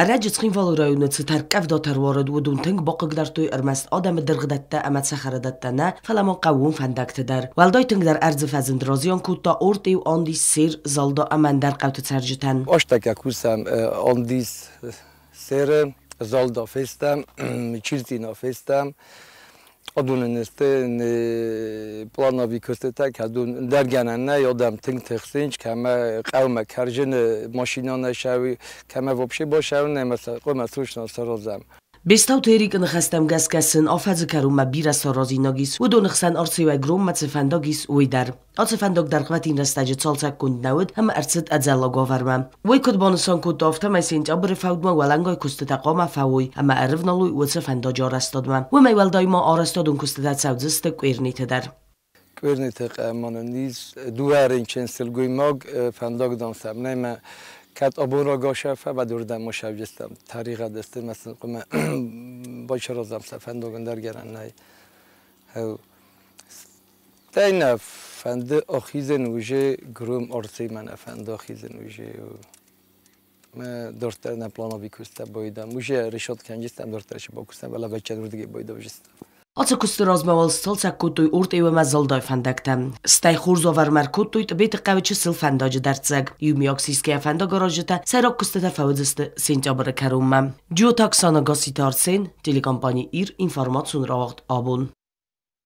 Ӕрӕджы Цхинвалы районы цы тӕрккъӕвдатӕ ӕруарыд, уыдон тынг бахъыгдардтой ӕрмӕст адӕмы дыргъдӕттӕ ӕмӕ цӕхӕрадӕттӕ нӕ, фӕлӕ ма хъӕууон фӕндӕгты дӕр. Уӕлдай тынгдӕр ӕрдзы фӕзынд разиан кодта Ортъеу, Андис, Сер, Залда ӕмӕ ӕндӕр хъӕуты цӕрджытӕн. Астӕккӕ кусӕм Андис, Серы, Залда фестӕм, Чиртина фестӕм. Адонӕн сты плановый куыстытӕ, кӕдон ӕндӕр гӕнӕн нӕй, адӕм тынг тыхсынц, кӕмӕ хъӕумӕ кӕрджыны машинӕ нӕ сӕуы, кӕмӕ вообще басӕуын ӕмӕ сӕ хъуамӕ срочно саразӕм. Бестауты Эрикы ныхӕстӕм гӕсгӕ сын афӕдзы кӕронмӕ бирӕ саразинаг ис, уыдоны хсӕн Арцеуӕй Громмӕ цы фӕндаг ис, уый дӕр. Ацы фӕндаг дӕргъвӕтин рӕстӕджы цалцӕггонд нӕ уыд ӕмӕ ӕрцыд ӕдзӕллаг уавӕрмӕ. Уый куыд банысан кодта, афтӕмӕй сентябры фӕудмӕ уӕлӕнгай куыстытӕ хъуамӕ фӕуой ӕмӕ ӕрывналой уыцы фӕндаджы арӕзтадмӕ. Уымӕй уӕлдай ма арӕзтадон куыстытӕ цӕудзысты Къуерниты дӕр. Къуерниты къӕмӕнӕн ис дыууӕ рынчын сылгоймаг фӕндагдан сӕм нӕма кӕд абон рагашӕфа, уӕд уырдӕм ма тӕригъӕд сты мӕ сын хъуамӕ бачаразӕм сӕ фӕндагӕн дӕр гӕнӕн нӕй. Стӕй нӕ фӕнды ахизын уже гром арцимӕ нӕ фӕнды ахизын уже мӕ дарддӕр нӕ плановый куыстӕ бойдам. Уже решет кӕнджыстӕм дарддӕр шы бакуыстам, фӕлӕ вӕччӕн уырдыгӕй бойдавжыстӕм. Ацы куысты размӕ уал сцалцӕг кодтой Ортъеу ӕмӕ Залдай фӕндӕгтӕ. Стӕй хорз уавӕрмӕ ӕркодтой Тъбеты хъӕуы чысыл фӕндаджы дӕрддзӕг. Иумиаг сисгӕйӕ фӕндагаразджытӕ сӕйраг куыстытӕ фӕуыдзысты сентябры кӕронмӕ. Джиоты Оксана, Гасситы Арсен, телекомпани «Ир», информацион рауагъд «Абон».